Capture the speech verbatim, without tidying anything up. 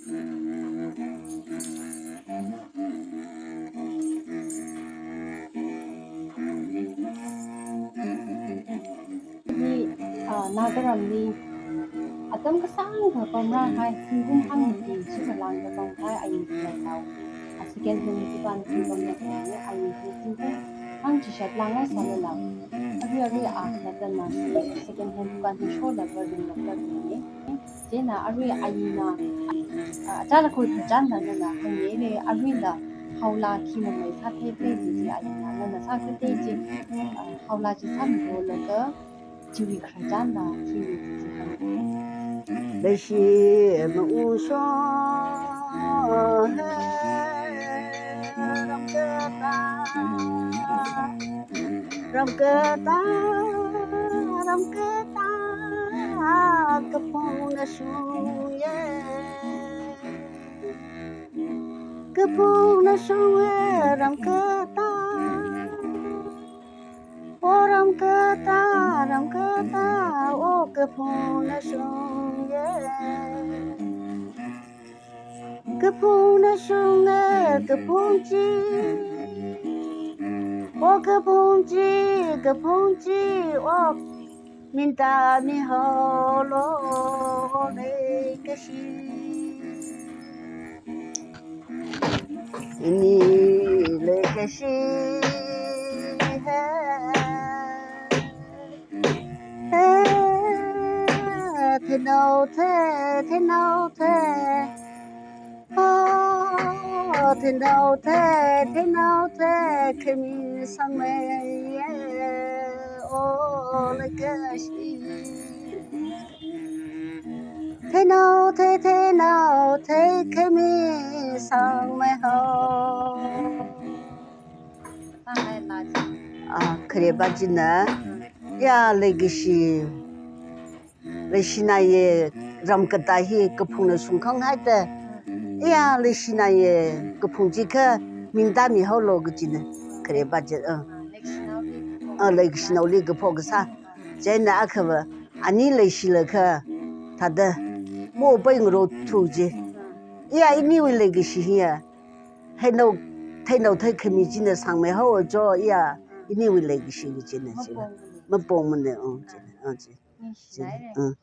Hi, ah, Nagaramli atam kasāngkha pamrāhai, zingkum hangmati chikalang kapamhai ayi khalei tao. A second hand dukan hi pamna khalei ayi hi zingkum hangchishat langngai sālala, arui arui a khalattana second hand dukan hi sholaga ringlākda leine. Chieina arui ayina, ah, achālakha kachānna nana hāngngaile, aruila haola khi mamei sātheithei chi ayina nana sākatei chi, ah, haola chi sāmiholaga chiwui khararchanla khimi chi hāng. Leishi maungshong, ramkatā, ramkatā, ramkatā, kaphungna shunge. Kaphungna shunge, ramkatā. O ramkatā, ramkatā, o kaphungna shunge. Kaphungna shunge, kaphung chi. O kaphung chi, kaphung chi, o minta mihaolu leikashi. Ini leikashi hai. Hai, theinao thei, theinao thei. Oh, theinao thei, theinao thei, khami sangmeiye, oh, leikashi. Theinao thei, theinao thei, khami sangmeiho. Ah, khareba china, ya, leikashi. Leishinaye ramkatā hi kaphungna shungkhang haida. Iya, leishinaye kaphung chi kha minta mihaolu kachina. Khareba chi, ah. Ah, leishinaoli kaphok kasā. Chieina akhava, ani leishilakha thāda, mo pai ngarothu chi. Iya, iniwui leikashi hiya. Theinao, theinao thei khami china sangmeihaowa jo, iya, iniwui leikashi kachina china. Mapongmana, oh, china, oh, chi. Chi, mm.